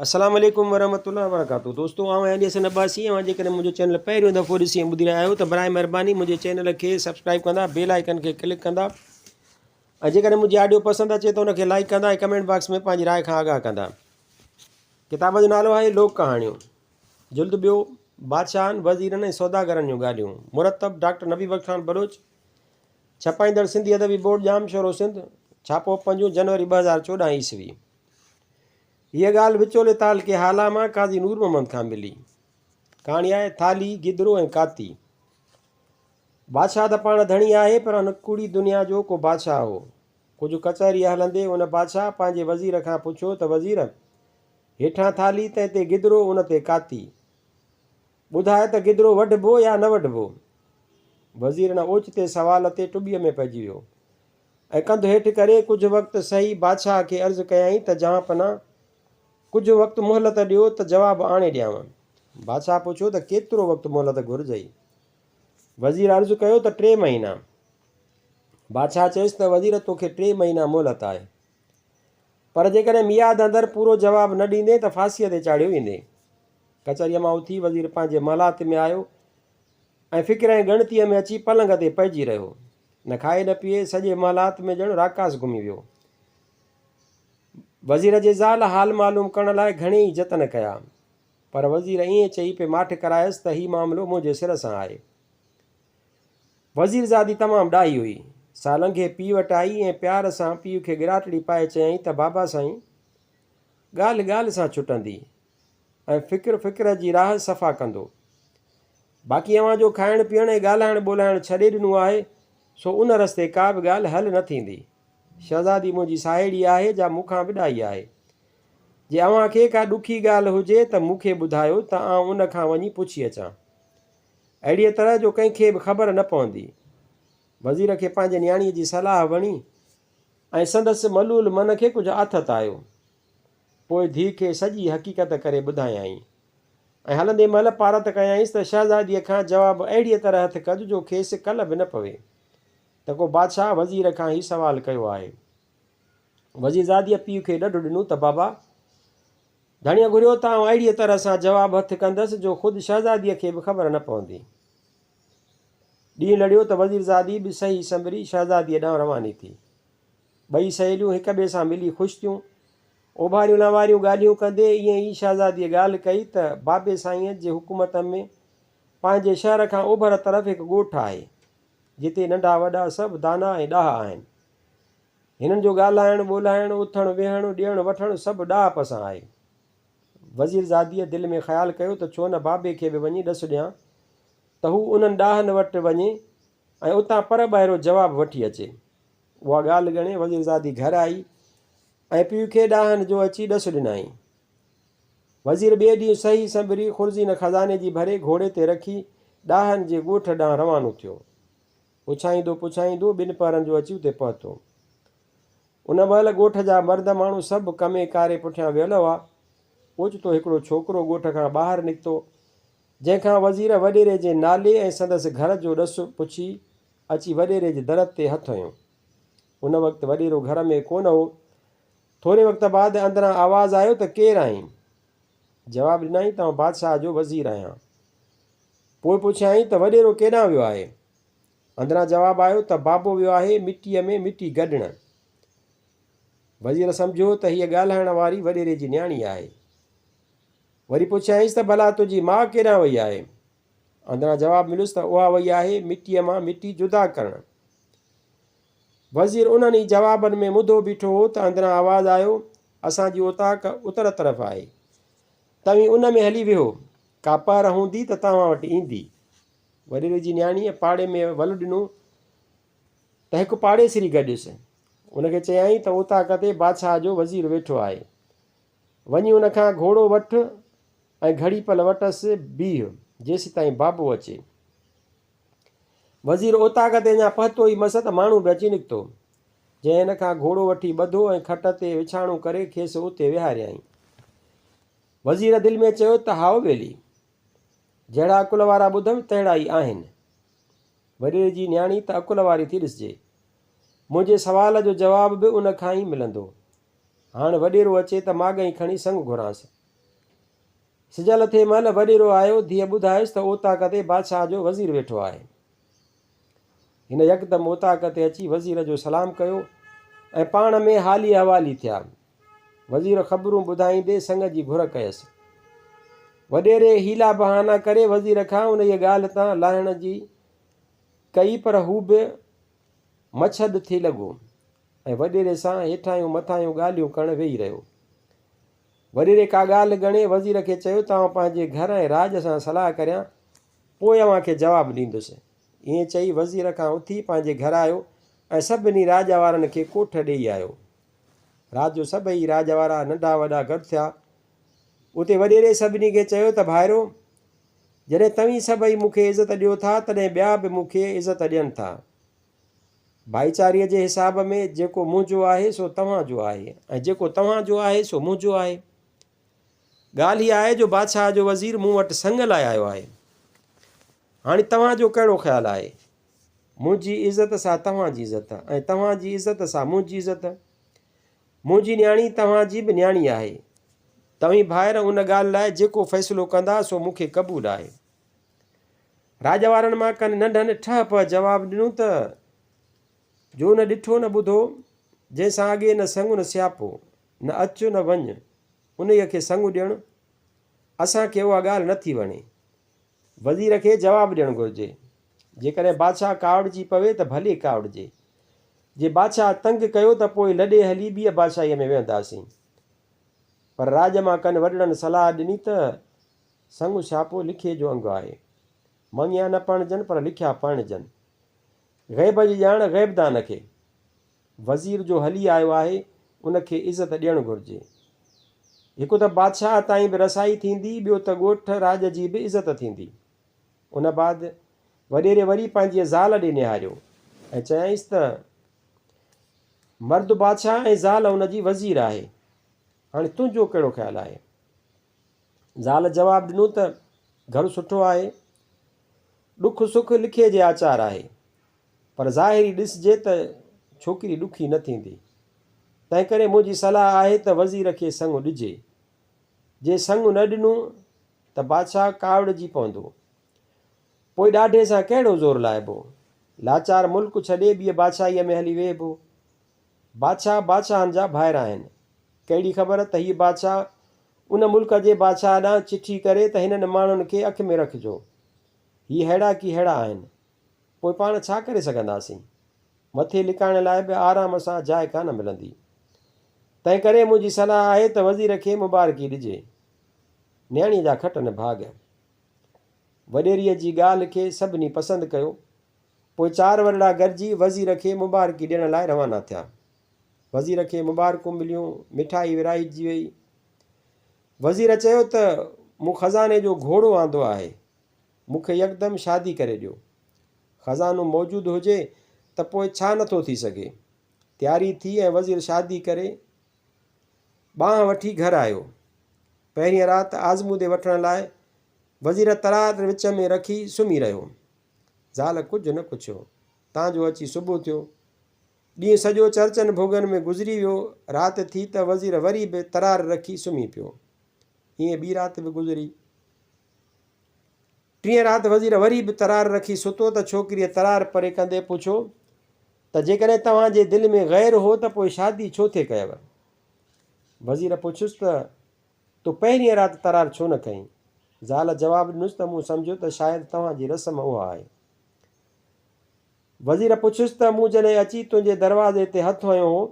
السلام عليڪم ورحمة الله وبرڪاته دوستو آئون آهيان علي حسن عباسي اوهان جيڪڏهن منهنجو چينل پهريون دفعو ڏسي ۽ ٻڌي رهيا آهيو ته برائي مهرباني منهنجي چينل کي سبسڪرائب ڪندا بيل آئيڪن کي ڪلڪ ڪندا ۽ جيڪڏهن منهنجي آڊيو پسند اچي ته ان کي لائڪ ڪندا ۽ ڪمينٽ باڪس ۾ پنهنجي راء کان آگاهه ڪندا ڪتاب جو نالو آهي لوڪ ڪهاڻيون جلد ٻيو بادشاهن وزيرن ۽ سوداگرن جون ڳالهيون مرتب ڊاڪٽر نبي بخش خان بلوچ ڇپائيندڙ سنڌي ادبي بورڊ ڄام شورو سنڌ ڇاپو پنجون جنوري 2014 عيسوي هيء ڳالهه وچولي تعلقي هالا مان قاضي نور محمد کان ملي. ڪهاڻي آهي ٿالهي، گدرو ۽ ڪاتي. بادشاهه ته پاڻ ڌڻي آهي پر ان ڪوڙي دنيا جو ڪو بادشاهه هو. ڪجهه ڪچهري هلندي ان بادشاهه پنهنجي وزير کان پڇيو ته وزير! هيٺان ٿالهي تنهن تي گدرو ان تي ڪاتي. ٻڌاء ته گدرو وڍبو يا نه وڍبو؟ وزير ان اوچتي سوال تي ٽٻيء ۾ پئجي ويو. ۽ ڪنڌ هيٺ ڪري ڪجهه وقت سهي بادشاهه کي عرض ڪيائين ته جهانپناه! ڪجهه وقت مهلت ڏيو ته جواب آڻي ڏيانو. بادشاهه پڇيو ته ڪيترو وقت مهلت گهرجئي؟ وزير عرض ڪيو ته ٽي مهينا. بادشاهه چيس ته وزير توکي ٽي مهينا مهلت آهي. پر جيڪڏهن ميعاد اندر پورو جواب نه ڏيندين ته ڦاسيء تي چاڙهيو ويندين. ڪچهريء مان اٿي وزير پنهنجي محلات ۾ آيو ۽ فڪر ۽ ڳڻتيء ۾ اچي پلنگ تي پئجي رهيو. نه کائي نه پيئي، سڄي محلات ۾ ڄڻ راڪاس گهمي ويو. وزير جي زال حال معلوم ڪرڻ لاء گهڻي ئي جتن ڪيا، پر وزير ائين چئي پئي ماٺ ڪرايس ته هي معاملو منهنجي سر سان آهي. وزيرزادي تمام ڏاهي هئي، سا لنگهي پيء وٽ آئي ۽ پيار سان پيء کي ڳراٽڙي پائي چيائين ته بابا سائين! ڳالهه ڳالهه سان ڇٽندي ۽ فڪر فڪر جي راهه صفا ڪندو. باقي اوهان جو کائڻ پيئڻ ۽ ڳالهائڻ ٻولهائڻ ڇڏي ڏنو آهي، سو ان رستي ڪا به ڳالهه حل نه ٿيندي. شهزادي منهنجي ساهيڙي آهي جا مون کان به ڏاهي آهي. جي اوهان کي ڪا ڏکي ڳالهه هجي ته مون کي ٻڌايو ته آئون ان کان وڃي پڇي اچان. اهڙيء طرح جو ڪنهن کي به خبر نه پوندي. وزير کي پنهنجي نياڻيء جي صلاح وڻي ۽ سندس ملول من کي ڪجهه آٿت آيو. پوء ڌيء کي سڄي حقيقت ڪري ٻڌايائين. ۽ هلندي مهل پارت ڪيائينس ته شهزاديء کان جواب اهڙيء طرح هٿ ڪج جو کيس ڪل به نه پوي ته ڪو بادشاهه وزير کان هي سوال ڪيو آهي. وزيرزاديء پيء کي ڏڍ ڏنو ته بابا! ڌڻيء گهريو ته آئون اهڙيء طرح سان جواب هٿ ڪندس جو خود شهزاديء کي به خبر نه پوندي. ڏينهن لڙيو ته وزيرزادي به سهي سنبري شهزاديء ڏانهن رواني ٿي. ٻئي سهيليون هڪ ٻئي سان ملي خوش ٿيون. اوڀاريون لنواريون ڳالهيون ڪندي ائين ئي شهزاديء ڳالهه ڪئي ته بابي سائينء جي حڪومت ۾ پنهنجي شهر کان اوڀر طرف هڪ ڳوٺ آهي، جتي ننڍا وڏا سڀ دانا ۽ ڏاها آهن. هنن جو ڳالهائڻ ٻولهائڻ، اٿڻ ويهڻ، ڏيڻ وٺڻ سڀ ڏاهپ سان آهي. وزيرزاديء دل ۾ خيال ڪيو ته ڇو نه بابي کي به وڃي ڏس ڏيان ته هو انهن ڏاهن وٽ وڃي ۽ اتان پر ٻاهرو جواب وٺي اچي. اها ڳالهه ڳڻي وزيرزادي گهر آئي ۽ پيء کي ڏاهن جو اچي ڏس ڏنائين. وزير ٻئي ڏينهن سهي سنڀري خرزين خزاني جي ڀري گهوڙي تي رکي ڏاهن جي ڳوٺ ڏانهن روانو ٿيو. پڇائيندو پڇائيندو ٻن پهرن جو اچي اتي پهتو. ان مهل ڳوٺ جا مرد ماڻهو سڀ ڪمي ڪاري پٺيان ويل هئا. اوچتو هڪڙو ڇوڪرو ڳوٺ کان ٻاهر نڪتو، جنهن کان وزير وڏيري جي نالي ۽ سندس گهر جو ڏس پڇي اچي وڏيري جي در تي هٿ هنيو. ان وقت وڏيرو گهر ۾ ڪونه هو. ٿوري وقت بعد اندران آواز آيو ته ڪير آهين؟ جواب ڏنائين ته آئون بادشاهه جو وزير آهيان. پوء پڇيائين ته وڏيرو ڪيڏانهن ويو آهي؟ اندران جواب آيو ته بابو ويو آهي مٽيء ۾ مٽي گڏڻ. وزير سمجهيو ته هيء ڳالهائڻ واري وڏيري جي نياڻي آهي. وري پڇيائينس ته ڀلا تنهنجي ماء ڪيڏانهن وئي آهي؟ اندران جواب مليس ته اها وئي آهي مٽيء مان مٽي جدا ڪرڻ. وزير انهن ئي جوابن ۾ مڌو بيٺو هو ته اندران آواز آيو، اسان جي اوطاق اتر طرف آهي. توهين ان ۾ هلي ويهو. ڪا پهر هوندي ته توهان وٽ ايندي. وڏيري جي نياڻيء پاڙي ۾ ول ڏنو ته هڪ پاڙيسري گڏيس. ان کي چيائين ته اوطاق تي بادشاهه جو وزير ويٺو آهي. وڃي ان کان گهوڙو وٺ ۽ گهڙي پل وٽس بيهه، جيسيتائين بابو اچي. وزير اوطاق تي اڃا پهتو ئي مس ته ماڻهو به اچي نڪتو، جنهن هن کان گهوڙو وٺي ٻڌو ۽ کٽ تي وڇاڻو ڪري کيس اتي ويهاريائين. وزير دل ۾ چيو ته هائو ٻيلي! جهڙا عقل وارا ٻڌم، تهڙا ئي آهن. وڏيري جي نياڻي ته عقل واري ٿي ڏسجي. منهنجي سوال جو جواب به ان کان ئي ملندو. هاڻ وڏيرو اچي ته ماڳهين کڻي سڱ گهرانس. سج لٿي مهل وڏيرو آيو، ڌيء ٻڌايس ته اوطاق تي بادشاهه جو وزير ويٺو آهي. هن يڪدم اوطاق تي اچي وزير جو سلام ڪيو ۽ پاڻ ۾ حالي احوالي ٿيا. وزير خبرون ٻڌائيندي سڱ جي گهر ڪيس. وڏيري حيلا بهانا ڪري وزير کان انهيء ڳالهه تان لاهڻ جي ڪئي پر هو به مڇڏ ٿي لڳو ۽ وڏيري سان هيٺاهيون مٿاهيون ڳالهيون ڪرڻ ويهي رهيو. وڏيري ڪا ڳالهه ڳڻي وزير کي چيو ته آئون پنهنجي گهر ۽ راڄ سان صلاح ڪريان پوء اوهان کي جواب ڏيندس. ائين چئي وزير کان اٿي پنهنجي گهر آيو ۽ سڀني راڄ وارن کي ڪوٺ ڏيئي آيو. رات جو سڀئي راڄ وارا ننڍا وڏا گڏ ٿيا. اتي وڏيري سڀني کي چيو ته ڀائرو! جڏهن توهين سڀئي مون کي عزت ڏيو ٿا تڏهن ٻيا به مون کي عزت ڏين ٿا. ڀائيچاري جي حساب ۾ جيڪو منهنجو آهي سو توهان جو آهي ۽ جيڪو توهان جو آهي سو منهنجو آهي. ڳالهه هيء آهي جو بادشاهه جو وزير مون وٽ سڱ لاء آيو آهي. هاڻي توهان جو ڪهڙو خيال آهي؟ منهنجي عزت سا توهان جي عزت ۽ توهان جي عزت سا منهنجي عزت. منهنجي نياڻي توهان جي به نياڻي آهي. توهين ڀائر ان ڳالهه لاء جيڪو فيصلو ڪندا سو مون کي قبول آهي. راڄ وارن مان ڪن ننڍن ٺهه پهه جواب ڏنو ته، جو نه ڏٺو نه ٻڌو، جنهن سان اڳي نه سڱ نه سياپو، نه اچ نه وڃ، انهيء کي سڱ ڏيڻ، اسان کي اها ڳالهه نه ٿي وڻي. وزير کي جواب ڏيڻ گهرجي. جيڪڏهن بادشاهه ڪاوڙجي پوي ته ڀلي ڪاوڙجي. جي بادشاهه تنگ ڪيو ته پوء لڏي هلي ٻيء بادشاهيء ۾ ويهنداسين. پر راڄ مان ڪن وڏڙن صلاح ڏني ته، سڱ سياپو لکي جو انگ آهي. مڱيا نه پرڻجن پر لکيا پرڻجن. غيب جي ڄاڻ غيبدان کي. وزير جو هلي آيو آهي ان کي عزت ڏيڻ گهرجي. هڪ ته بادشاهه تائين به رسائي ٿيندي ٻيو ته ڳوٺ راڄ جي به عزت ٿيندي. ان بعد وڏيري وري پنهنجيء زال ڏي نهاريو ۽ چيائينس ته مرد بادشاهه ۽ زال ان جي وزير آهي. هاڻي تنهنجو ڪهڙو خيال آهي؟ زال جواب ڏنو ته گهر سٺو آهي، ڏک سک لکي جي آچار آهي، پر ظاهري ڏسجي ته ڇوڪري ڏکي نه ٿيندي، تنهنڪري منهنجي صلاح آهي ته وزير کي سڱ ڏجي. جي سڱ نه ڏنو ته بادشاهه ڪاوڙجي پوندو. پوء ڏاڍي سان ڪهڙو زور لائبو؟ لاچار ملڪ ڇڏي ٻيء بادشاهيء ۾ هلي ويهبو. بادشاهه بادشاهن جا ڀائر آهن. ڪهڙي خبر ته هيء بادشاهه ان ملڪ جي بادشاهه ڏانهن چٺي ڪري ته هنن ماڻهن کي اک ۾ رکجو. هي ههڙا ڪي ههڙا آهن. پوء پاڻ ڇا ڪري سگهنداسين؟ مٿي لڪائڻ لاء به آرام سان جاء ڪانه ملندي. تنهنڪري منهنجي صلاح آهي ته وزير کي مبارڪي ڏجي. نياڻيء جا کٽ نه ڀاڳ. وڏيريء جي ڳالهه کي سڀني پسند ڪيو. پوء چار وڏڙا گڏجي وزير کي مبارڪي ڏيڻ لاء روانا ٿيا. وزير کي مبارڪون مليون، مٺائي ورهائجي وئي. وزير چيو ته، مون خزاني جو گهوڙو آندو آهي، مون کي يڪدم شادي ڪري ڏيو. خزانو موجود هجي ته پوء ڇا نٿو ٿي سگهي. تياري ٿي ۽ وزير شادي ڪري ٻانهن وٺي گهر آيو. پهرينء رات آزمودي وٺڻ لاء وزير ترار وچ ۾ رکي سمهي رهيو. زال ڪجهه نه پڇيو، تان جو اچي صبح ٿيو. ڏينهن سڄو چرچن ڀوڳن ۾ گذري ويو. رات ٿي ته وزير وري به ترار رکي سمهي پيو. ائين ٻي رات به گذري. ٽين رات وزير وري به ترار رکي ستو ته ڇوڪريء ترار پري ڪندي پڇيو ته جيڪڏهن توهان جي دل ۾ غير هو ته پوء شادي ڇو ٿي ڪيو؟ وزير پڇيس ته تو پهرينء رات ترار ڇو نه کنئي؟ زال جواب ڏنس ته مون سمجهيو ته شايد توهان جي رسم اها آهي. وزير پڇيس ته مون جڏهن اچي تنهنجي دروازي تي هٿ هنيو هو،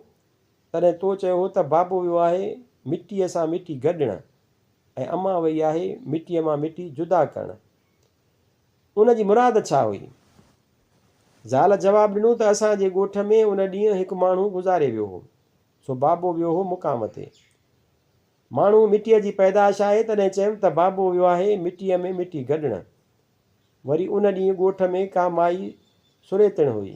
تڏهن تو چيو هو ته بابو ويو آهي مٽيء سان مٽي گڏڻ ۽ امان وئي آهي مٽيء مان مٽي جدا ڪرڻ. ان جي مراد ڇا هئي؟ زال جواب ڏنو ته اسان جي ڳوٺ ۾ ان ڏينهن هڪ ماڻهو گذاري ويو هو، سو بابو ويو هو مقام تي. ماڻهو مٽيء جي پيدائش آهي، تڏهن چيم ته بابو ويو آهي مٽيء ۾ مٽي گڏڻ. وري ان ڏينهن ڳوٺ ۾ ڪا مائي سوريتڻ هئي.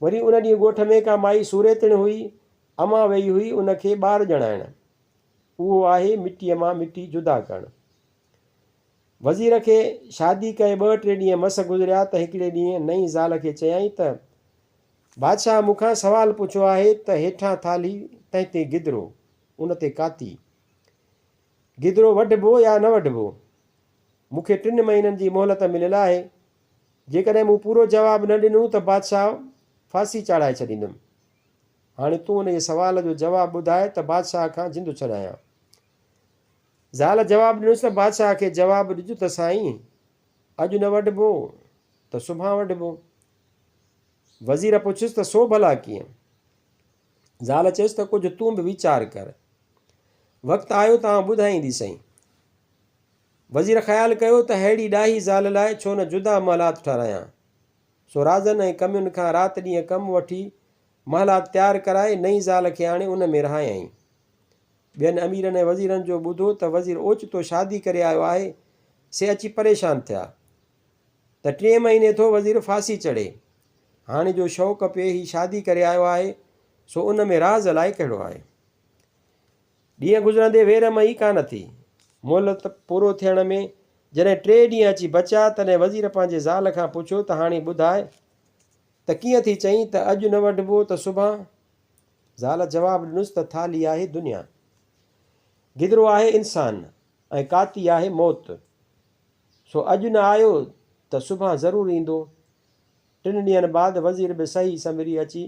وري ان ڏينهن ڳوٺ ۾ ڪا مائي سوريتڻ هئي، امان ويئي هئي ان کي ٻار ڄڻائڻ. اهو آهي مٽيء مان مٽي جدا ڪرڻ. وزير کي شادي ڪئي ٻه ٽي ڏينهن مس گذريا ته هڪڙي ڏينهن نئين زال کي چيائين ته، بادشاهه مون کان سوال پڇيو آهي ته هيٺان ٿالهي، تنهن تي گدرو، ان تي ڪاتي. گدرو وڍبو يا نه وڍبو؟ مون کي ٽن مهينن جي مهلت مليل آهي. جيڪڏهن مون پورو جواب نه ڏنو ته بادشاهه ڦاسي چاڙهائي ڇڏيندم. هاڻي تون انهيء سوال جو جواب ٻڌاء ته بادشاهه کان جند ڇڏايان. زال جواب ڏنس ته بادشاهه کي جواب ڏج ته سائين اڄ نه وڍبو ته سڀان وڍبو. وزير پڇيس ته سو ڀلا ڪيئن؟ زال چيس ته ڪجهه تون به ويچار ڪر. وقت آيو ته آئون ٻڌائينديسئين. وزير خيال ڪيو ته ههڙي ڏاهي زال لاء ڇو نه جدا محلات ٺهرايان. سو رازن ۽ ڪمين کان رات ڏينهن ڪم وٺي محلات تيار ڪرائي نئين زال کي آڻي ان ۾ رهايائين. ٻين اميرن ۽ وزيرن جو ٻڌو ته وزير اوچتو شادي ڪري آيو آهي، سي اچي پريشان ٿيا. ته ٽئين مهيني ٿو وزير ڦاسي چڙهي. هاڻي جو شوق پئي هي شادي ڪري آيو آهي، سو ان ۾ راز الائي ڪهڙو آهي. ڏينهن گذرندي ويرم ئي ڪانه ٿي. مهلت پورو ٿيڻ ۾ جڏهن ٽي ڏينهن اچي بچيا، تڏهن وزير پنهنجي زال کان پڇيو ته هاڻي ٻڌاء ته ڪيئن ٿي چئين ته اڄ نه وڍبو ته سڀان؟ زال جواب ڏنس ته ٿالهي آهي دنيا، گدرو آهي انسان ۽ ڪاتي آهي موت. سو اڄ نه آيو ته سڀان ضرور ايندو. ٽن ڏينهن بعد وزير به سهي سنڀري اچي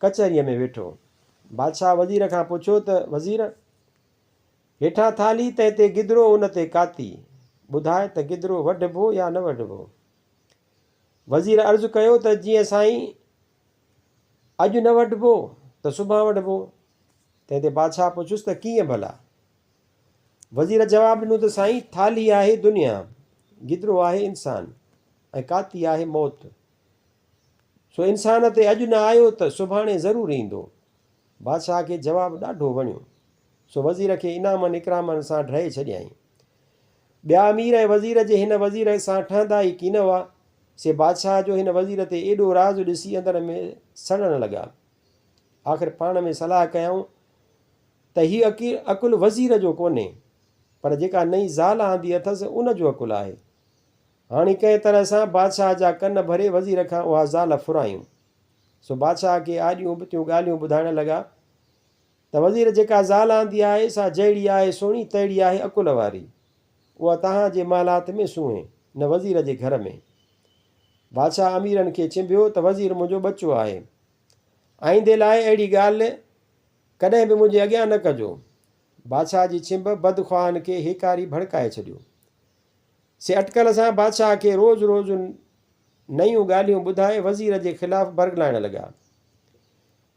ڪچهريء ۾ ويٺو. بادشاهه وزير کان پڇيو ته وزير! هيٺان ٿالهي تنهن تي گدرو ان تي ڪاتي، ٻڌاء ته گدرو وڍبو يا نه وڍبو؟ وزير عرض ڪيو ته جيئن سائين اڄ نه وڍبو ته سڀان وڍبو. تنهن تي بادشاهه پڇيس ته ڪيئن ڀلا؟ وزير جواب ڏنو ته سائين ٿالهي آهي دنيا، گدرو آهي انسان ۽ ڪاتي آهي موت. سو انسان تي اڄ نه آيو ته سڀاڻي ضرور ايندو. بادشاهه کي جواب ڏاڍو وڻيو، سو وزير کي انعامن اڪرامن سان ڊهي ڇڏيائين. ٻيا امير ۽ وزير جي هن وزير سان ٺهندا ئي ڪين هئا، سي بادشاهه جو هن وزير تي ايڏو راز ڏسي اندر ۾ سڙڻ لڳا. آخر پاڻ ۾ صلاح ڪيائون ته هي عقل وزير جو ڪونهي، پر جيڪا نئين زال آندي اٿس، ان جو عقل آهي. هاڻي ڪنهن طرح سان بادشاهه جا ڪن ڀري وزير کان اها زال ڦرايون. سو بادشاهه کي آڏيون ابتيون ڳالهيون ٻڌائڻ لڳا ته وزير جيڪا زال آندي آهي، سا جهڙي آهي سهڻي، تهڙي آهي عقل واري. اها توهان جي محلات ۾ سونهين، نه وزير جي گهر ۾. بادشاهه اميرن کي چنبهيو ته وزير منهنجو ٻچو آهي. آئيندي لاء اهڙي ڳالهه ڪڏهن به منهنجي اڳيان نه ڪجو. بادشاهه جي ڇنڀ بدخواهن کي هيڪاري ڀڙڪائي ڇڏيو. سي اٽڪل سان بادشاهه کي روز روز نيون ڳالهيون ٻڌائي وزير جي خلاف برغلائڻ لڳا.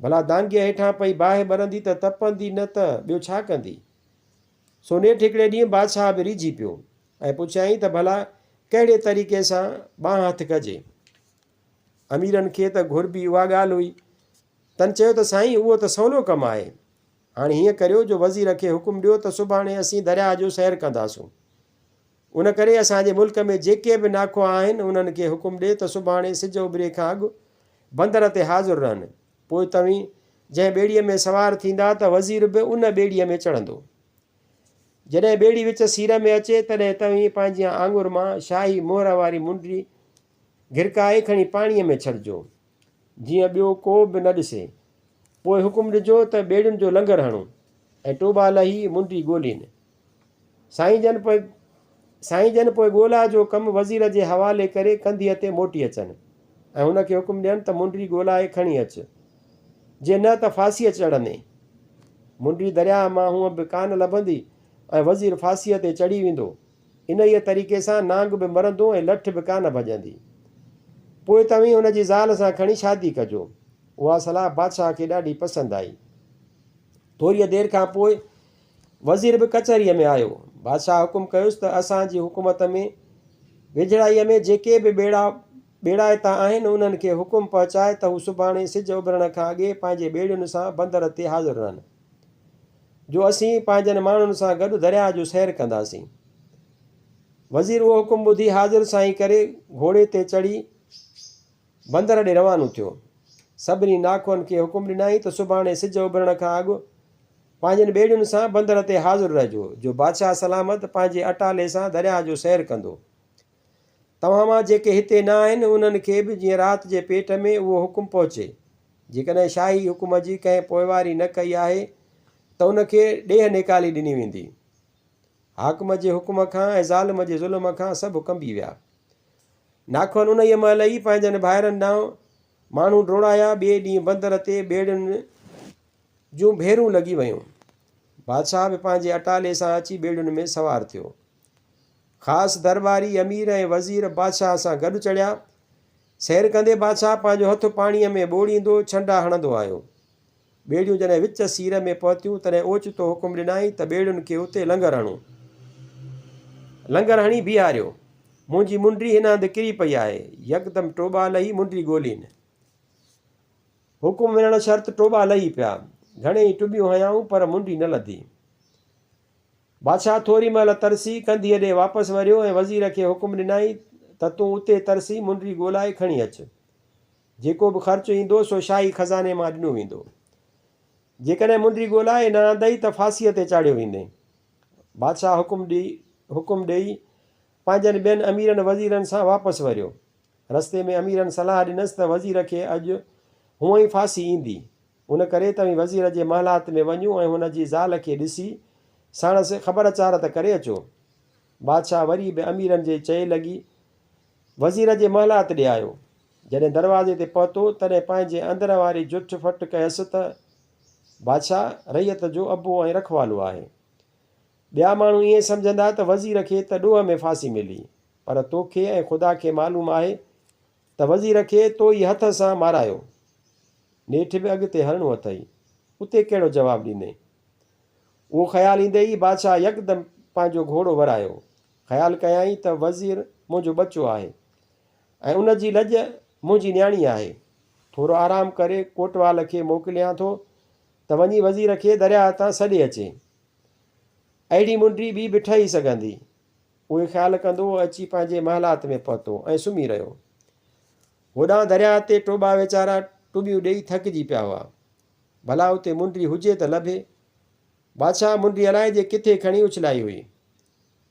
ڀلا دانگيء هيٺان پئي باهه ٻرندي ته تپندي نه ته ٻيو ڇا ڪندي؟ سو نيٺ هڪڙي ڏينهن بادشاهه به ريجهي پيو ۽ پڇيائين ته ڀلا ڪهڙي طريقي سان ٻانهن هٿ ڪجي؟ اميرن کي ته گهربي اها ڳالهه هئي. تن چيو ته سائين اهو ته سولو ڪم آهي. هاڻي هيئن ڪريو جو وزير کي حڪم ڏيو ته سڀاڻي اسين درياهه جو سير ڪنداسون. ان ڪري اسان جي ملڪ ۾ جيڪي به ناکئا آهن انهن کي حڪم ڏي ته سڀاڻي سج اڀري کان اڳ بندر تي حاضر رهن. پوء توهين جنهن ٻيڙيء ۾ سوار ٿيندا ته وزير به ان ٻيڙيء ۾ چڙهندو. جڏهن ٻيڙي وچ سير ۾ اچي تڏهن توهين پنهنجي آڱر مان شاهي مهر واري منڊي گهرڪائي کڻي پاڻيء ۾ ڇڏجو. جيئن ٻيو ڪو به نه ڏسي. پوء حڪم ڏجو ته ٻيڙين جو لنگر هڻون ۽ ٽوٻا لهي منڊي ڳولين. سائين جن پوء سائين جن پوء ڳولا جو ڪم وزير جي حوالي ڪري ڪنڌيء تي موٽي اچن ۽ هن کي حڪم ڏين ته منڊي ڳولائي کڻي اچ، جي نه ته ڦاسيء چڙهندين. منڊي درياهه مان هونء به ڪانه لڀندي ۽ وزير ڦاسيء تي چڙهي ويندو. انهيء طريقي سان نانگ به مرندو ۽ لٺ به ڪانه ڀڄندي. پوء توهين هن جي زال سان کڻي شادي ڪجو. اها صلاح بادشاهه کي ڏاڍي پسند آئي. ٿوريء دير کان پوء وزير به ڪچهريء ۾ آيو. بادشاهه حڪم ڪيس ته اسان جي حڪومت ۾ ويجهڙائيء ۾ جيڪي به ٻيڙا ٻيڙائتا آهن، انهن کي حڪم پهچاء ته هو سڀاڻي سج اڀرڻ کان اڳي پنهنجي ٻيڙين سان بندر تي حاضر رهن. جو اسين پنهنجن ماڻهن سان گڏ درياهه جو سير ڪنداسين. وزير اهو حڪم ٻڌي حاضر سائين ڪري گهوڙي تي چڙهي بندر ڏي روانو ٿيو. سڀني ناکوئن کي حڪم ڏنائين ته سڀاڻي سج اڀرڻ کان اڳ پنهنجن ٻيڙين سان بندر تي حاضر رهجو، جو بادشاهه سلامت پنهنجي اٽالي سان درياهه جو سير ڪندو. توهان مان جيڪي هتي نه آهن، انهن کي به جيئن رات جي پيٽ ۾ اهو حڪم پهچي. جيڪڏهن شاهي حڪم جي ڪنهن پوئواري نه ڪئي آهي ته ان کي ڏيهه نيڪالي ڏني ويندي. حاڪم جي حڪم کان ۽ ظالم جي ظلم کان سڀ ڪنبي ويا. ناکئن انهيء مهل ئي پنهنجن ڀائرن ڏانهن ماڻهو ڊوڙايا. ٻئي ڏينهن بندر تي ٻيڙين جون ڀيرون لڳي ويون. بادشاهه به پنهنجي اٽالي سان اچي ٻيڙين ۾ سوار ٿيو. خاص درٻاري، امير ۽ وزير بادشاهه سان گڏ چڙهيا. سير ڪندي بادشاهه پنهنجو هٿ پاڻيء ۾ ٻوڙيندو ڇنڊا هڻندو آيو. ٻيڙيون جڏهن وچ سير ۾ پهتيون، تڏهن اوچتو حڪم ڏنائين ته ٻيڙين کي اتي لنگر هڻو. لنگر هڻي بيهاريو. منهنجي منڊي هن هنڌ ڪري پئي آهي. يڪدم ٽوٻا لهي منڊي ڳولين. حڪم ملڻ شرط ٽوٻا لهي پيا. گهڻيئي ٽٻيون هنيائون، پر منڊي نه لڌي. بادشاهه ٿوري مهل ترسي، ڪنڌيء ڏي واپس وريو ۽ وزير کي حڪم ڏنائين ته تون اتي ترسي منڊي ڳولائي کڻي اچ. جيڪو به خرچ ايندو سو شاهي خزاني مان ڏنو ويندو. جيڪڏهن منڊي ڳولائي نه آندئي ته ڦاسيء تي چاڙهيو ويندين. بادشاهه حڪم حڪم ڏيئي پنهنجن ٻين اميرن وزيرن سان واپس وريو. رستي ۾ اميرن صلاح ڏنس ته وزير کي اڄ هونئن ئي ڦاسي ايندي، ان ڪري توهين وزير جي محلات ۾ وڃو ۽ هن جي زال کي ڏسي ساڻس خبر چار ته ڪري اچو. بادشاهه وري به اميرن جي چئي لڳي وزير جي محلات ڏي آيو. جڏهن دروازي تي پهتو، تڏهن پنهنجي اندر واري جٺ ڦٽ ڪيس ته بادشاهه رعيت جو ابو ۽ رکوالو آهي. ٻيا ماڻهو ائين سمجهندا ته وزير کي ته ڏوهه ۾ ڦاسي ملي، پر توکي ۽ خدا کي معلوم آهي ته وزير کي تو ئي هٿ سان مارايو. نيٺ به اڳتي هلڻو اٿئي، اتي ڪهڙو جواب ڏيندين؟ اهو خيال ايندي ئي بادشاهه يڪدم پنهنجو گهوڙو ورايو. خيال ڪيائين ته وزير منهنجو ٻچو آهي ۽ ان جي لڄ منهنجي نياڻي آهي. ٿورو آرام ڪري ڪوٽوال کي موڪليان ٿو ته وڃي وزير کي درياهه تان سڏي اچي. اهڙي منڊي ٻي به ٺهي سگهندي. اهي خيال ڪندو اچي پنهنجي محلات ۾ پهتو ۽ سمهي رهيو. هوڏانهن درياهه تي ٽوٻا ويچارا ٽٻيون ڏيئي ٿڪجي پيا هئا. ڀلا اتي منڊي هجي ته لڀي. بادشاهه منڊي الائجي ڪٿي کڻي اڇلائي هئي.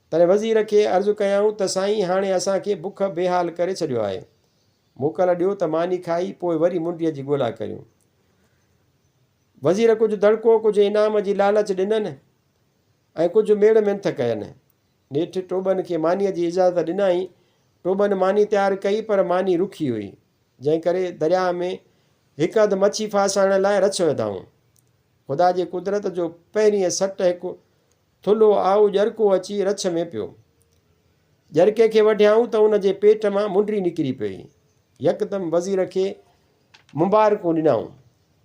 تڏهن وزير کي عرض ڪيائون ته سائين هاڻي اسان کي بک بيحال ڪري ڇڏيو آهي. موڪل ڏيو ته ماني کائي پوء وري منڊيء جي ڳولا ڪريون. وزير ڪجهه دڙڪو، ڪجهه انعام جي لالچ ڏنن ۽ ڪجهه ميڙ منٿ ڪين. نيٺ ٽوٻن کي مانيء جي اجازت ڏنائين. ٽوٻن ماني تيار ڪئي پر ماني رکي هئي، جنهن ڪري درياهه ۾ هڪ اڌ مڇي ڦاسائڻ لاء رڇ وڌائون. خدا جي قدرت جو پهرينء سٽ هڪ ٿلهو آئو ڄرڪو اچي رڇ ۾ پيو. ڄرڪي کي وڍيائون ته ان جي پيٽ مان منڊي نڪري پيئي. يڪدم وزير کي مبارڪون ڏنائون.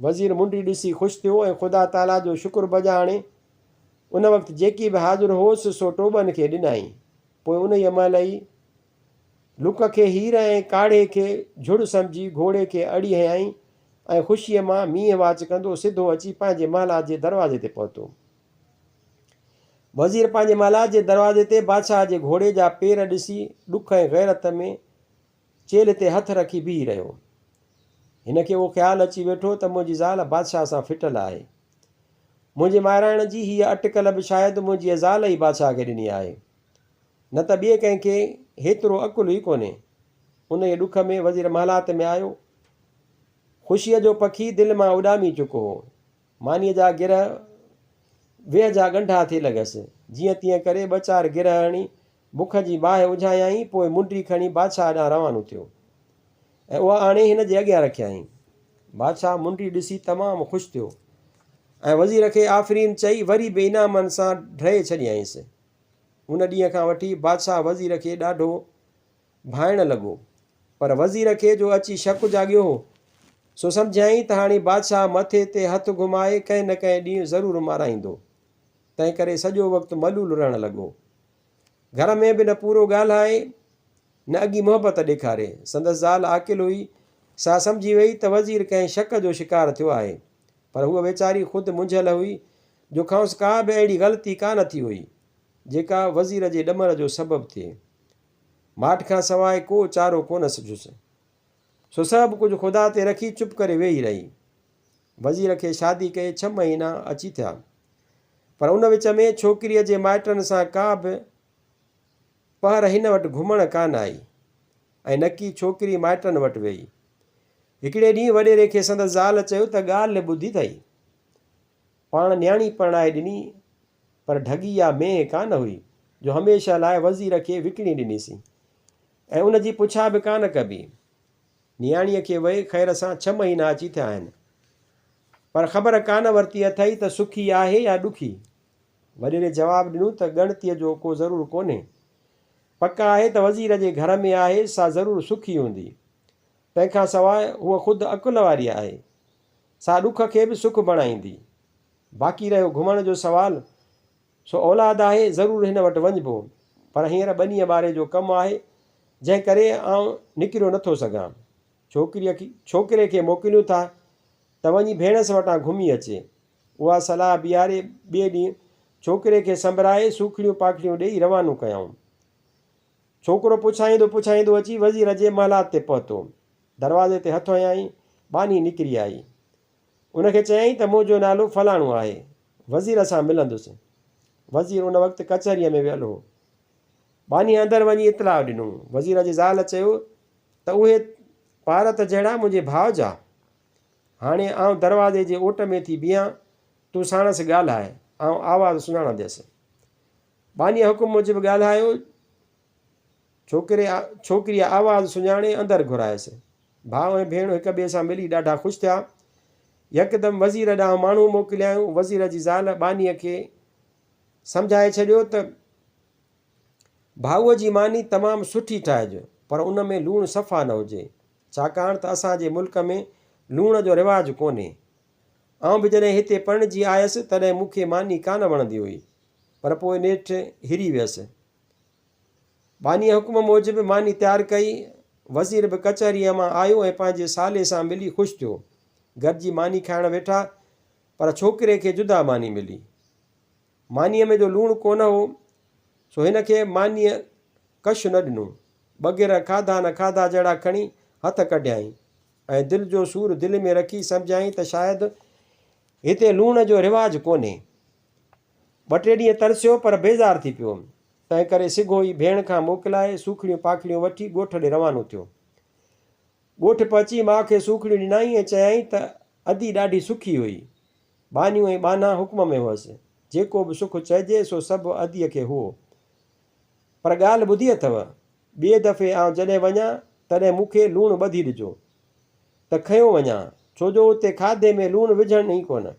وزير منڊي ڏسي خوش ٿيو ۽ خدا تعاليٰ جو شڪر بجا آڻي ان وقت جيڪي به حاضر هوس سو ٽوٻن کي ڏنائين. پوء انهيء مهل ئي لڪ کي هير ۽ ڪاڙهي کي جھڙ سمجهي گهوڙي کي اڙي هنيائين ۽ خوشيء مان مينهن واچ ڪندو سڌو اچي پنهنجي محلات جي دروازي تي پهتو. وزير پنهنجي محلات جي دروازي تي بادشاهه جي گهوڙي جا پير ڏسي ڏک ۽ غيرت ۾ چيلهه تي هٿ رکي بيهي رهيو. هن کي اهو خيال اچي ويٺو ته منهنجي زال بادشاهه سان ڦٽل آهي. منهنجي مارائڻ جي هيء اٽڪل به شايد منهنجيء زال ئي بادشاهه کي ڏني آهي. نه ته ٻئي ڪنهن کي هيترو عقل ئي ڪونهي. انهيء ڏک ۾ وزير محلات ۾ آيو. خوشيء جو پکي دل مان اڏامي چڪو هو. مانيء جا گرهه ويهه جا ڳنڍا ٿي لڳس. جيئن تيئن ڪري ٻه چار گرهه هڻي بک جي باهه اجهايائين، پوء منڊي کڻي بادشاهه ڏانهن روانو ٿيو ۽ اها آڻي هن جي اڳيان رکيائين. بادشاهه منڊي ڏسي تمام خوش ٿيو ۽ وزير کي آفرين چئي وري به انعامن سان ڍئي ڇڏيائينس. ان ڏينهن کان وٺي بادشاهه وزير کي ڏاڍو ڀانئڻ لڳو. پر وزير کي جو اچي شڪ جاڳيو هو، سو سمجهيائين ته هاڻي بادشاهه مٿي تي هٿ گهمائي ڪنهن نه ڪنهن ڏينهن ضرور مارائيندو. تنهنڪري سڄو وقت ملول رهڻ لڳو. گهر ۾ به نه پورو ڳالهائي، نه اڳي محبت ڏيکاري. سندس زال عاقل هئي، سا سمجهي ويئي ته وزير ڪنهن شڪ جو شڪار ٿيو آهي. پر هوء ويچاري خود منجهيل هئي، جو کانئس ڪا به اهڙي غلطي ڪا نه ٿي هئي، جيڪا وزير جي ڏمر جو سبب ٿئي. ماٺ کان سواء ڪو چارو ڪونه سجهيس. سو سڀ ڪجهه خدا تي رکي چپ ڪري ويهي رهي. وزير کي شادي ڪئي ڇهه مهينا اچي ٿيا. پر ان وچ ۾ ڇوڪريء جي مائٽن سان ڪا به پهر هن وٽ گهمڻ ڪانه آئي ۽ نڪي ڇوڪري مائٽن وٽ ويئي. هڪڙي ڏينهن وڏيري کي سندس زال چيو ته ڳالهه ٻڌي اٿئي. پاڻ نياڻي پرڻائي ڏني پر ڍڳي يا مينهن ڪانه هئي. جو هميشه لاء وزير کي وڪڻي ڏنيسين ۽ ان جي پڇا به ڪانه ڪبي. نياڻيء کي وئي خير سان ڇهه مهينا اچي ٿيا آهن، پر خبر ڪانه ورتي اٿئي ته سکي آهي يا ڏکي. وڏيري جواب ڏنو ته ڳڻتيء جو ڪو ضرور ڪونهي. پڪ آهي ته وزير جي گهر ۾ آهي سا ضرور سکي هوندي. تنهن کان سواء هوء خود عقل واري آهي، سا ڏک کي به سک بڻائيندي. باقي رهيو گهمڻ جو سوال، سو اولاد آهي، ضرور هن وٽ وڃبو، پر هينئر ٻنيء ٻاري جو ڪم آهي، جنهن ڪري آئون نڪريو نٿو سگهان. ڇوڪري کي موڪليون ٿا ته وڃي ڀيڻس وٽان گهمي اچي. اها صلاح بيهاري ٻئي ڏينهن ڇوڪري کي سنڀرائي سوکڙيون پاکڙيون ڏيئي روانو ڪيائون. ڇوڪرو پڇائيندو پڇائيندو اچي وزير جي محلات تي پهتو. دروازي تي هٿ هنيائين، ٻانهي نڪري آئي. ان کي چيائين ته منهنجو نالو فلاڻو آهي، وزير سان ملندس. وزير ان وقت ڪچهريء ۾ ويل هو. ٻانهيء اندر وڃي اطلاع ڏنو. وزير جي زال چيو ته اهي پارت جهڙا منهنجي ڀاء جا. هاڻي آئون دروازي جي اوٽ ۾ ٿي بيهان، تون ساڻس ڳالهاء، آئون آواز سڃاڻنديس. ٻانهيء حڪم موجب ڳالهايو. ڇوڪري ڇوڪريء آواز سڃاڻي اندر گهرايس. ڀاء ۽ ڀيڻ هڪ ٻئي سان ملي ڏاڍا خوش ٿيا. يڪدم وزير ڏانهن ماڻهو موڪليائون. وزير جي زال ٻانهيء کي سمجهائي ڇڏيو ته ڀائوء جي ماني تمام سٺي ٺاهج، پر ان ۾ لوڻ صفا نه هجي، ڇاڪاڻ ته اسان جي ملڪ ۾ لوڻ جو رواج ڪونهي. آئون به جڏهن هتي پرڻجي آيس، تڏهن مون کي ماني ڪانه وڻندي هئي، پر پوء نيٺ هري ويس. ٻانهيء حڪم موجب ماني تيار ڪئي. وزير به ڪچهريء مان آيو ۽ پنهنجي سالي سان ملي خوش ٿيو. گڏجي ماني کائڻ ويٺا، پر ڇوڪري کي جدا ماني ملي. مانيء ۾ جو لوڻ ڪونه هو، سو هن کي مانيء ڪش نه ڏنو. ٻه گرهه کاڌا نه کاڌا جهڙا کڻي هٿ ڪڍيائين ۽ دل جو سور دل ۾ رکي سمجهيائين ته شايد هتي لوڻ جو رواج ڪونهي. ٻه ٽي ڏينهن ترسيو پر بيزار ٿي پيو. تنهن ڪري سگهو ئي ڀيڻ کان موڪلائي سوکڙيون پاکڙيون وٺي ڳوٺ ڏي روانو ٿيو. ڳوٺ پهچي ماء کي سوکڙيون ڏنائين ۽ چيائين ته ادي ڏاڍي سکي هئي. ٻانهيون ۽ ٻانها حڪم ۾ هئس. جيڪو به سک چئجي سو سڀ اديء کي هئو. پر ڳالهه ٻڌي اٿئو؟ ٻئي دفعي آئون جڏهن وڃان تڏهن مون کي لوڻ ٻڌي ڏجو ته کنيو وڃان، ڇو جو اتي کاڌي ۾ لوڻ وجهن ئي ڪونه.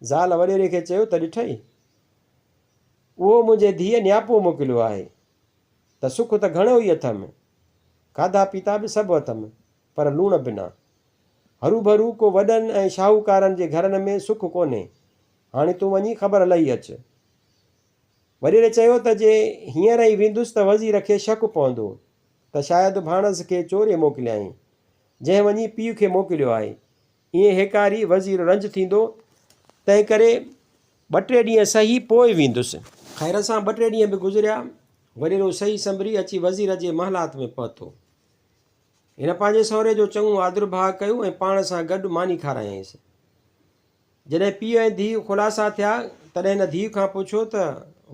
زال وڏيري کي چيو ته ڏٺئي؟ اهو منهنجي ڌيء نياپو موڪليو آهي ته سک ته گهڻو ئي اٿم، کاڌا پيتا به سڀ اٿم، پر لوڻ بنا. هروڀرو ڪو وڏن ۽ شاهوڪارن جي گهرن ۾ سک ڪونهي. هاڻي تون وڃي خبر لهي اچ. وڏيري چيو ته جي هينئر ئي ويندس ته وزير کي شڪ پوندو ته شايد ڀاڻس کي چوري موڪليائين، جنهن وڃي پيء کي موڪليو آهي. ائين هيڪاري وزير رنج ٿيندو، تنهنڪري ٻه ٽي ڏينهن سهي پوء ويندس. خير سان ٻه ٽي ڏينهن به گذريا. وڏيرو سهي سنڀري اچي وزير جي محلات ۾ پهتو. هن پنهنجي سهري جو چڱو آدرڀاء ڪيو ۽ پاڻ سان گڏ ماني کارايائينس. جڏهن پيء ۽ ڌيء خلاصا ٿيا، تڏهن هن ڌيء کان پڇيو ته،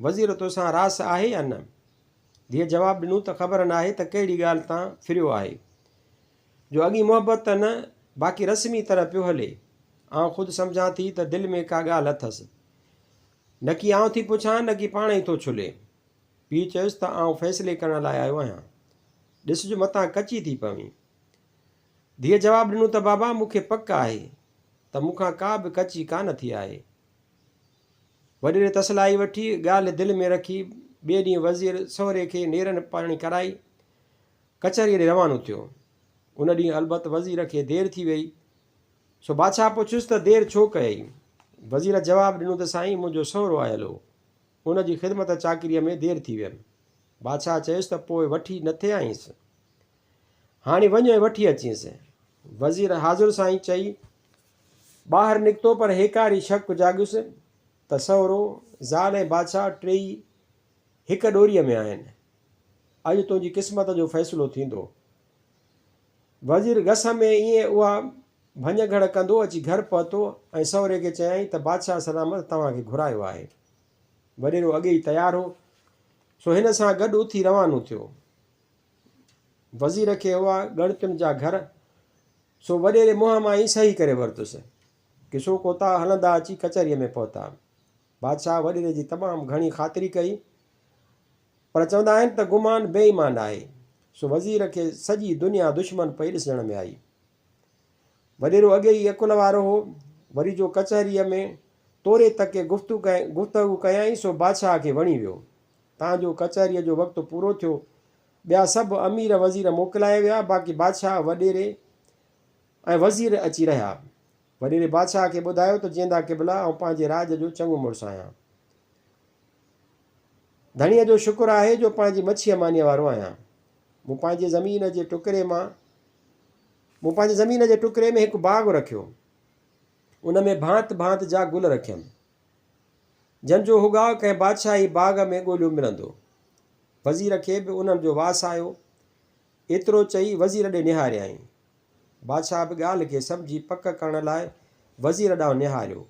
وزير توسان راس آهي يا نه؟ ڌيء جواب ڏنو ته خبر ناهي ته ڪهڙي ڳالهه تان ڦريو آهي، جو اڳين محبت ته نه، باقي رسمي طرح پيو هلي. آئون خود سمجهان ٿي ته دل ۾ ڪا ڳالهه اٿس. نڪي آئون ٿي پڇان، نڪي پاڻ ئي ٿو ڇلي. پيء چيس ته آئون فيصلي ڪرڻ لاء آيو آهيان. ڏسج متان ڪچي ٿي پوين. ڌيء جواب ڏنو ته بابا مون کي پڪ آهي ته مون کان ڪا به ڪچي ڪانه ٿي آهي. وڏيري تسلائي وٺي ڳالهه دل ۾ رکي ٻئي ڏينهن وزير سهري کي نيرن پاڻي ڪرائي ڪچهريء ڏي روانو ٿيو. ان ڏينهن البت وزير کي دير ٿي ويئي. سو بادشاهه پڇيس ته دير ڇو ڪيئي؟ وزير جواب ڏنو ته سائين منهنجو سهرو آيل هو. ان جي خدمت چاڪريء ۾ دير ٿي ويم. بادشاهه چيس ته پوء وٺي نه ٿي آئينس؟ هاڻي وڃ ۽ وٺي اچينس. وزير حاضر سائين چئي ٻاهر نڪتو پر هيڪاري شڪ جاڳيس ته سهرو، زال ۽ بادشاهه ٽيئي هڪ ڏوريء ۾ آهن. اڄ تنهنجي قسمت جو فيصلو ٿيندو. وزير گس ۾ ائين اها ڀڃ گهڙ ڪندو اچي گهر پهتو ۽ سهري کي چيائين ته بادشاهه سلامت توهان کي گهرايو آهي. وڏيرو اڳي ئي تيار هو، سو هن سان گڏ اٿي روانو ٿيو. وزير کي هئا ڳڻتين جا گهر، سو وڏيري منهن مان ئي صحيح ڪري ورتس. قصو ڪوتاهه هلندا اچي ڪچهريء ۾ پهتا. بادشاهه وڏيري جي تمام گهڻي خاطري ڪئي پر چوندا آهن ته گمان بي ايمان آهي، سو وزير کي سڄي دنيا دشمن پئي ڏسجڻ ۾ آئي. وڏيرو اڳي ئي عقل وارو هو، وري جو ڪچهريء ۾ توري تڪي گفتگو ڪيائين سو بادشاهه کي وڻي ويو. تان جو ڪچهريء جو وقت پورو ٿيو. ٻيا سڀ امير وزير موڪلائي ويا، باقي بادشاهه، وڏيري ۽ وزير اچي رهيا. وڏيري بادشاهه کي ٻڌايو ته جيئندا قبلا، آئون پنهنجي راڄ جو چڱو مڙس آهيان. ڌڻيء جو شڪر آهي جو پنهنجي مڇيء مانيء وارو آهيان. مون پنهنجي زمين جي ٽڪري مان مون پنهنجي زمين جي ٽڪري ۾ هڪ باغ رکيو. ان ۾ ڀانت ڀانت جا گل رکيم. جن جو هڳاء ڪنهن بادشاهي باغ ۾ ڳوليو ملندو. وزير کي به انهن جو واس آيو. ايترو چئي وزير ڏي نهاريائين. بادشاهه به ڳالهه کي سمجهي پڪ ڪرڻ لاء وزير ڏانهن نهاريو.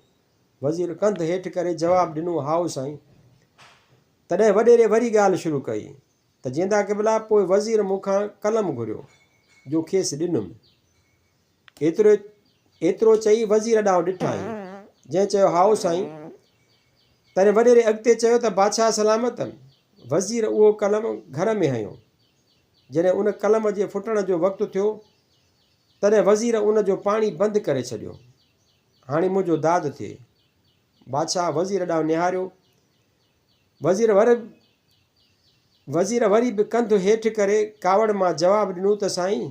وزير ڪنڌ هيٺ ڪري جواب ڏنو، هائو سائين. تڏهن وڏيري وري ڳالهه شروع ڪئي ته جيندا قبلا پوء وزير مون کان قلم گهريو، جو کيس ڏنم. ايترو ايترو چئي وزير ڏانهن ڏٺائين، جنهن چيو، هائو سائين. تڏهن وڏيري اڳتي چيو ته بادشاهه سلامت، وزير اهو قلم گهر ۾ هنيو. جڏهن ان قلم جي ڦٽڻ جو وقت ٿيو، تڏهن وزير ان جو پاڻي بند ڪري ڇڏيو. هاڻي منهنجو داد ٿئي. بادشاهه وزير ڏانهن نهاريو. وزير وزير وري به ڪنڌ هيٺ ڪري ڪاوڙ مان جواب ڏنو ته سائين،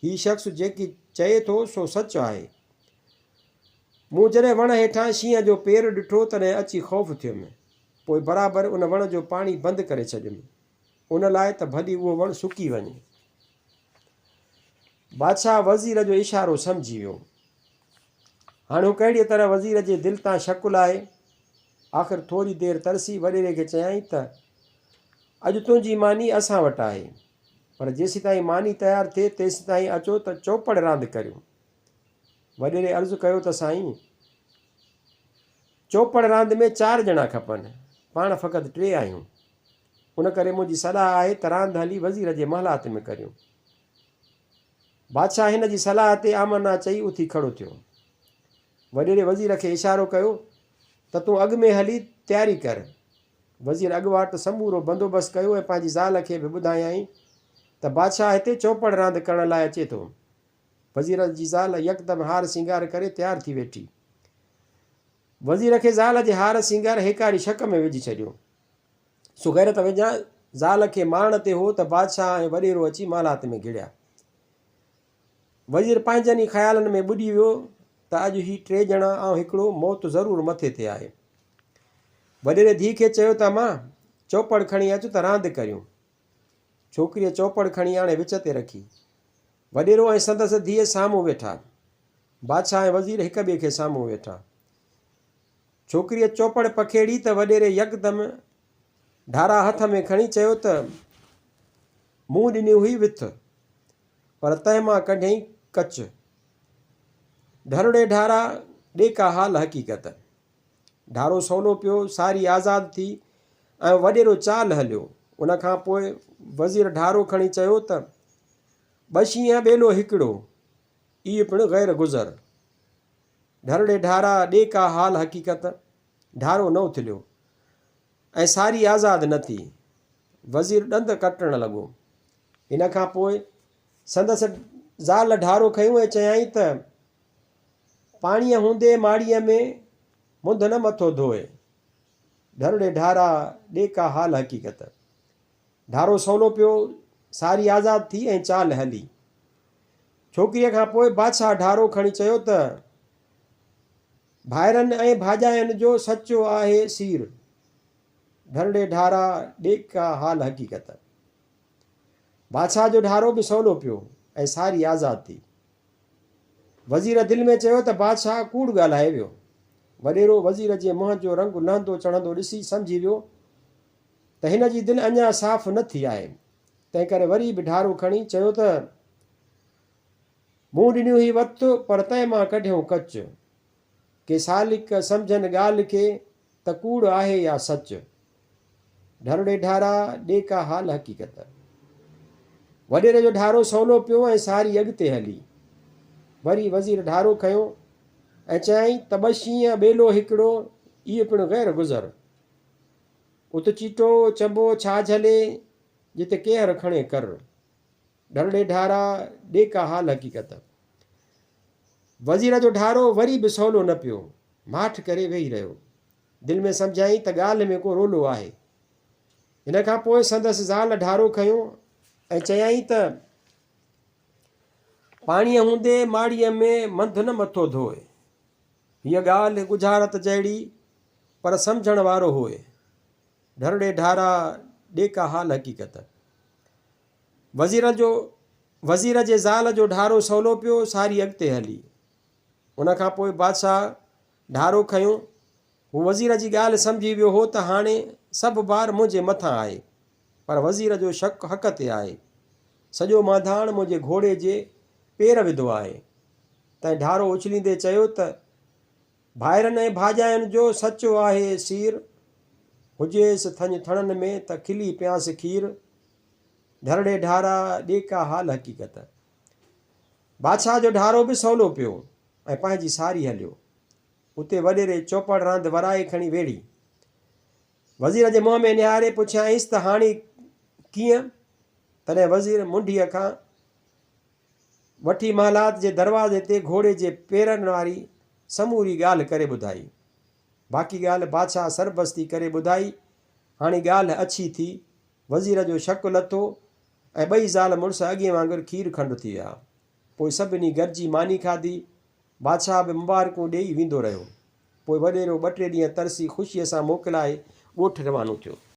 هي شخص جيڪي چئي ٿو سو سچ آهي. مون جڏهن وڻ هيٺان شينهن جو پير ڏٺو تڏهن اچي خوف ٿيم. پوء برابر ان وڻ جو پاڻي بند ڪري ڇڏيم. ان لاء ته ڀلي اهو وڻ سڪي وڃي. بادشاهه وزير جو اشارو سمجهي ويو. هاڻي هو ڪهڙيء طرح وزير جي دل تان شڪ لاهي. آخر ٿوري دير ترسي وڏيري کي چيائين ته، اڄ تنهنجي ماني اسان وٽ آهي، پر جيسيتائين ماني تيار ٿئي تيسيتائين اچو ته چوپڙ راند ڪريون. وڏيري عرض ڪيو ته سائين! چوپڙ راند ۾ چار ڄڻا کپن، پاڻ فقط ٽي آهيون. ان ڪري منهنجي صلاح آهي ته راند هلي وزير جي محلات ۾ ڪريون. بادشاهه هن جي صلاح تي آمنا چئي اٿي کڙو ٿيو. وڏيري وزير کي اشارو ڪيو ته تون اڳ ۾ هلي تياري ڪر. وزير اڳواٽ سمورو بندوبست ڪيو ۽ پنهنجي زال کي به ٻڌايائين ته بادشاهه هتي چوپڙ راند ڪرڻ لاء اچي ٿو. وزير جي زال يڪدم هار سينگار ڪري تيار ٿي ويٺي. وزير کي زال جي هار سينگار هيڪاري شڪ ۾ وجهي ڇڏيو. سو غيرت وچان زال کي مارڻ تي هو ته بادشاهه ۽ وڏيرو اچي محلات ۾ گهڙيا. وزير پنهنجن ئي خيالن ۾ ٻڏي ويو ته اڄ هي ٽي ڄڻا آئون هڪڙو، موت ضرور مٿي تي آهي. وڏيري ڌيء کي چيو ته امان، چوپڙ کڻي اچ ته راند ڪريون. ڇوڪريء چوپڙ کڻي آڻي وچ تي رکي. وڏيرو ۽ سندس ڌيء سامهون ويٺا. بادشاهه ۽ وزير هڪ ٻئي کي سامهون ويٺا. ڇوڪريء چوپڙ پکيڙي ته وڏيري يڪدم ڍارا هٿ ۾ کڻي چيو ته، مون ڏني هئي وٿ، پر تنهن مان ڪڍيائين ڪچ. ڍرڙي ڍارا، ڏي ڪا حال حقيقت. ڍارو سولو پيو، ساري آزاد ٿي ۽ وڏيرو چال هليو. ان کان پوء وزير ڍارو کڻي چيو ته، ٻه شينهن ٻيلو هڪڙو، ايء پڻ غير گذر. ڍرڙي ڍارا، ڏي ڪا حال حقيقت. ڍارو نه اٿليو ۽ ساري آزاد نه ٿي. وزير ڏند ڪٽڻ لڳو. ان کان پوء سندس زال ڍارو کنيو ۽ چيائين ته، پاڻيء هوندي ماڙيء ۾، منڌ نه مٿو ڌوء. ڍرڙي ڍارا، ڏي ڪا حال حقيقت. ڍارو سولو پيو، ساري آزاد ٿي ۽ چال هلي. ڇوڪريء کان پوء بادشاهه ڍارو کڻي چيو ته، ڀائرن ۽ ڀاڄاين جو سچو آهي سير. ڍرڙي ڍارا، ڏي ڪا حال حقيقت. بادشاهه جو ڍارو به سولو پيو ۽ ساري آزاد ٿي. وزير دل ۾ چيو ته بادشاهه ڪوڙ ڳالهائي ويو. وڏيرو وزير جي منهن جو رنگ لهندو چڙهندو ڏسي سمجهي ويو ته هن جي دل اڃا صاف نه ٿي آهي، تنهنڪري وري به ڍارو کڻي چيو ته، مون ڏنيون هي وت، پر تنهن مان ڪڍيئون ڪچ. ڪي سالڪ سمجهن ڳالهه کي، ته ڪوڙ آهي يا سچ. ڍرڙي ڍارا، ڏي ڪا حال حقيقت. وڏيري جو ڍارو سولو پيو ۽ ساري اڳتي هلي. وري وزير ڍارو کنيو ۽ چيائين ته ٻه شينهن ٻيلو هڪڙو، اهي پڻ غير گذر. ات چيٽو چنبو ڇا جهلي، جت ڪيهر کڻي ڪر. ڍرڙي ڍارا، ڏي ڪا حال حقيقت. وزير جو ڍارو وري به سولو نه پيو. ماٺ ڪري ويهي رهيو. دل ۾ سمجهيائين ته ڳالهه ۾ ڪو رولو آهي. هن کان پوء سندس زال ڍارو کنيو ۽ چيائين ته، پاڻيء هوندي ماڙيء ۾ منڌ نه مٿو ڌوء. هيء ڳالهه ڳجهارت جهڙي پر سمجهڻ وارو هوء. ڍرڙي ڍارا ڏي ڪا حال حقيقت. وزير جو وزير جي زال جو ڍارو سولو پيو، ساري اڳتي هلي. ان کان پوء بادشاهه ڍارو کنيو. هو وزير جي ڳالهه سمجهي ويو هو ته هاڻي سڀ بار منهنجي مٿان آهي، پر وزير جو شڪ حق تي آهي. سڄو مانڌاڻ منهنجي گهوڙي جي پير وڌو آهي. تنهن ڍارو اڇليندي چيو ته، ڀائرن ۽ ڀاڄاين جو سچو آهي سير، هجيس ٿڃ ٿڻن ۾ ته کلي پيانس کير. ڍرڙي ڍارا، ڏي ڪا حال حقيقت. بادشاهه جو ڍارو به سولو پيو ۽ پنهنجي ساري هليو. اتي وڏيري چوپڙ راند ورائي کڻي ويڙهي. وزير جي منهن ۾ نهاري پڇيائينس ته هاڻي ڪيئن؟ تڏهن وزير منڍيء کان وٺي محلات جي دروازي تي گهوڙي جي پيرن واري سموري ڳالهه ڪري ٻڌائي. باقي ڳالهه بادشاهه سربستي ڪري ٻڌائي. هاڻي ڳالهه اڇي ٿي. وزير جو شڪ لٿو ۽ ٻئي زال مڙس اڳئين وانگر کير کنڊ ٿي ويا. پوء سڀني گڏجي ماني کاڌي. بادشاهه به مبارڪون ڏيئي ويندو رهيو. پوء وڏيرو ٻه ٽي ڏينهن ترسي خوشيء سان موڪلائي ڳوٺ روانو ٿيو.